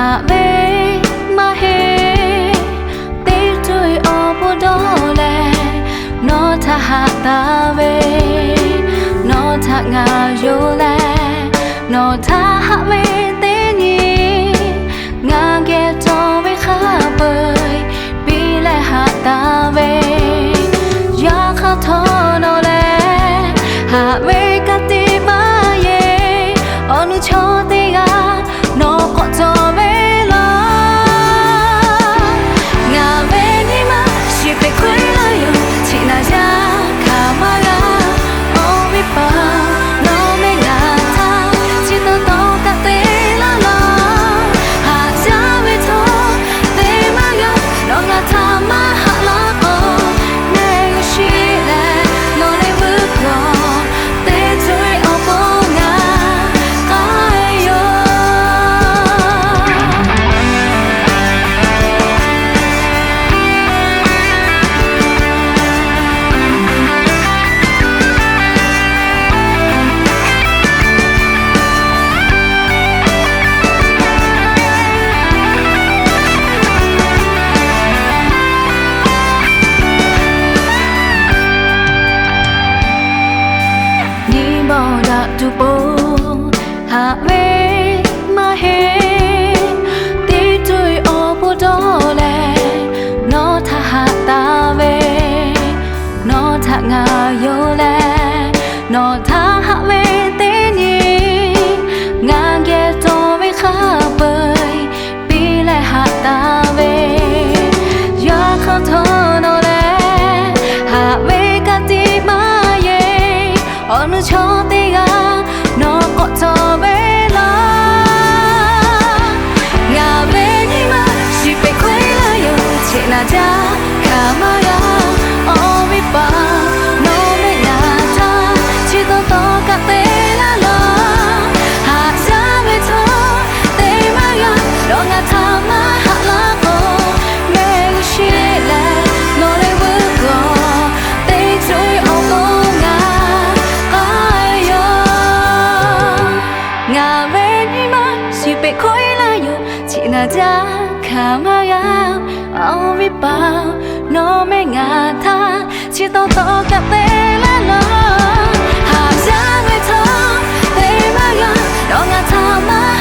Haꞈ ve maˇ heˆ, teˇ co-e awˬ pon dawˇ leh nawˬ htaꞈ haꞈ taˍ ve, nawˬ htaꞈ ngaˬ yonˍ leh, nawˬ htaꞈ haꞈ ve teˇ nyi, ngaˬ geh cawˬ ve hk'a peu-eˬ piˇ leh haꞈ taˍ ve. Yaꞈ hk'aˇ htawˇ nawˬ lehˬ, haꞈ ve ka tiꞈ maˇ yeˬ, awˬ nu chaw teˇ g'aˇ nawˬ k'awꞈ cawˬ ve laˇ. Ngaˬ ve nyi ma shiˍ peꞈ hk'oˆ laˇ yoˬ, chi naˬ jaˇ hkanˍ maˇ g'a. Awˬ viˉ paˍ nawˬ meh ngaˬ htaꞈ chi taw taw kaꞈ te laˇ laˇ. Haꞈ jaˇ ve htawˇ te maˇ g'a, nawˬ ngaˬ htaꞈ maˇ haꞈ laˇ k'o, mehˆ g'uˇ shiˍ leh nawˬ leh vuiˇ kawˬ teˇ co-e awˬ pon ngaˬ k'ai yoˬ. Nyi ma daꞈ tuˬ po haꞈ ve maˇ heˆ, teˇ co-e awˬ pon dawˇ leh nawˬ htaꞈ haꞈ taˍ ve, nawˬ htaꞈ ngaˬ yonˍ leh, nawˬ htaꞈ haꞈ ve teˇ nyi, ngaˬ geh cawˬ ve hk'a peu-eˬ piˇ leh haꞈ taˍ ve. Yaꞈ hk'aˇ htawˇ nawˬ lehˬ, haꞈ ve ka tiꞈ maˇ yeˬ, awˬ nu chaw teˇ g'aˇ nawˬ k'awꞈ cawˬ ve laˇ. Ngaˬ ve nyi ma shiˍ peꞈ hk'oˆ laˇ yoˬ, chi naˬ jaˇ hkanˍ maˇ g'a. Awˬ viˉ paˍ nawˬ meh ngaˬ htaꞈ chi taw taw kaꞈ te laˇ laˇ. Haꞈ jaˇ ve htawˇ te maˇ g'a, nawˬ ngaˬ htaꞈ maˇ haꞈ laˇ k'o, mehˆ g'uˇ shiˍ leh nawˬ leh vuiˇ kawˬ teˇ co-e awˬ pon ngaˬ k'ai yoˬ. Ngaˬ ve nyi ma shiˍ peꞈ hk'oˆ laˇ yoˬ, chi naˬ jaˇ hkanˍ maˇ g'a. Awˬ viˉ paˍ nawˬ meh ngaˬ htaꞈ chi taw taw kaꞈ te laˇ laˇ. Haꞈ jaˇ ve htawˇ te maˇ g'a, nawˬ ngaˬ htaꞈ maˇ